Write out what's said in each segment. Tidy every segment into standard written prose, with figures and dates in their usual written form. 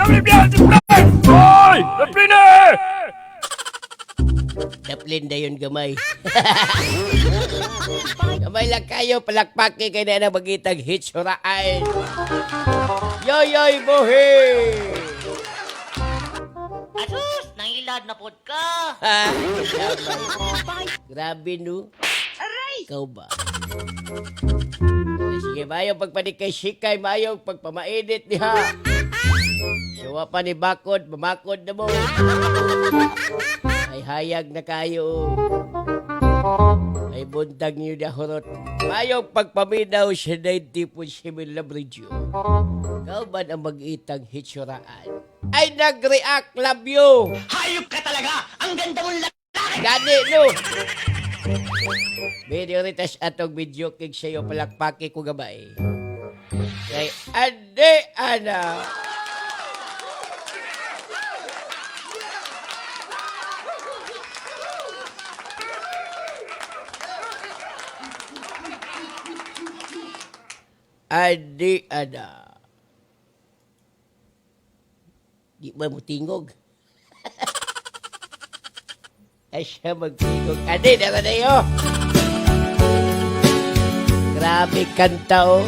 Oy! Daplin eh! Daplin dayon gamay. Gamay lang kayo, palakpaki kay na magitag hitsuraan. Yoyoy buhi! Asus! Nangilad na pod ka! Ha? Gamay. Grabe no. Ikaw ba? Ay, sige, mayo pagpanik kay Sikay, mayo pagpamainit niha. Suwa pa ni Bakod, mamakod na mo. Ay hayag na kayo. Ay buntag niyo na hurot. Mayo pagpaminaw sa 90.7 Love Radio. Ikaw ba ang mag-itang hitsuraan? Ay nag-react, love you! Hayop ka talaga! Ang ganda mong lalaki! Gani no. Video ritas atong video kig sayo palakpaki ko gabay. Kay ande ana. Andi ana. Di ba mo tingog? Ay siya magtingog. Andi, dara na yo. Grabe kanta oh.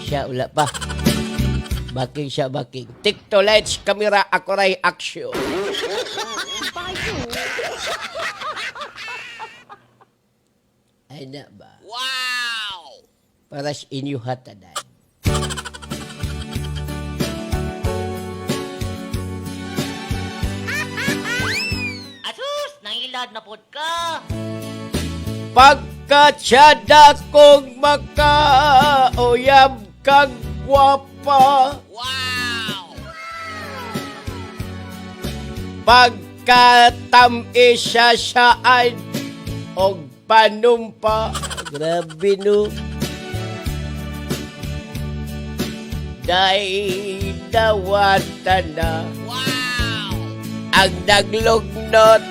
Siya wala pa. Baking siya baking. Tikto lights, camera, ako ray action. Ay na ba? Wow! Para sa inyo hatanan. Asus! Nangilad na pod ka! Pagkatsada kong makauyab kag gwapa. Wow! Pagkatami siya saan og panumpa. Grabe no. Day dawatan na Wow! ang naglugnot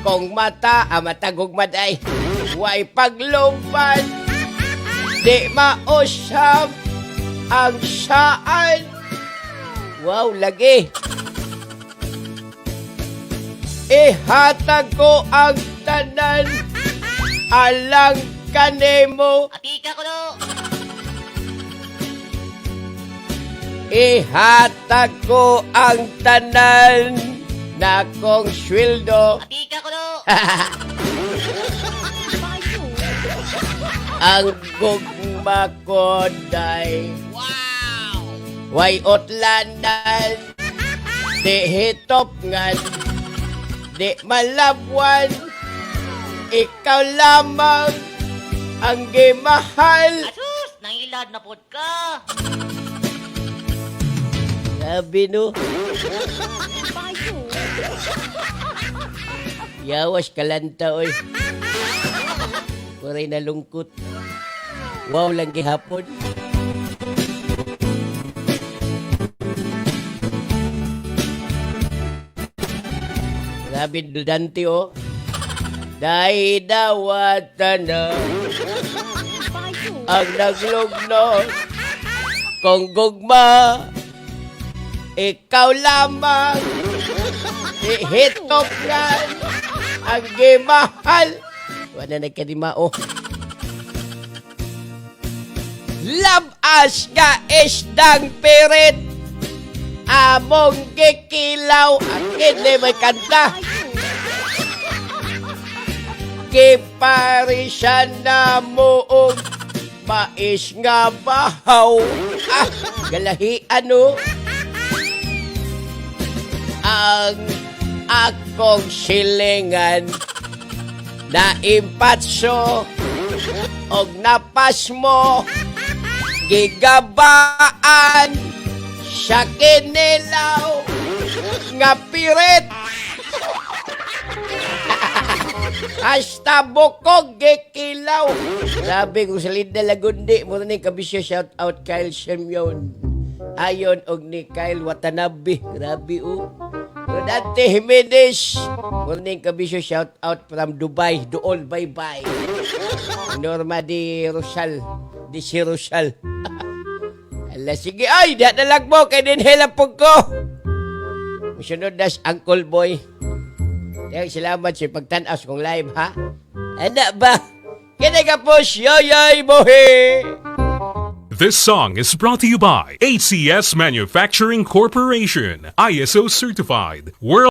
kong mata, ah, matagugmad ay way paglumpan di mausap ang saan. Wow, lagi. Ihatag ko ang tanan alang kanimo. Atika ko no! Ihatag ko ang tanan na kong sweldo. Atika ko no! Ang gugma ko day Wow! way otlanan, di hitop ngan, di malabwan, ikaw lamang ang gimahal. Asus! Nangilad na pod ka! Sabi no. Yawas kalanta oy. Kuray nalungkot. Wow lang gihapon. Grabe dante oh. Dahil dawatan na ang naglugno kong gugma, ikaw lamang ihitop yan ang gimahal. Wala na nagkadimao. Labas nga isdang pirit. Among gikilaw. Akin na may kanta. Kiparisa na mo og mais nga bahaw. Ah, galahi ano? Ang akong silingan na impatso og napasmo gigabaan sa kinilaw nga pirit hasta bukog gikilaw. Sabi ko sa Linda Lagundi mo ni kabisyo, shout out Kyle Simeon. Ayon og ni Kyle Watanabe. Grabe oh. Rodante Jimenez. Morning kabisyo, shout out from Dubai. Dool, bye bye. Norma di Rosal. Di si Rosal. Ala, sige, ay, diha na lang mo, kay dinhi lang po ko. Musunod na si Uncle Boy. Kaya salamat sa pagtan-aw sa kong live, ha? Ana ba? Kini ka po, Yoyoy Bohe! This song is brought to you by ACS Manufacturing Corporation, ISO certified, world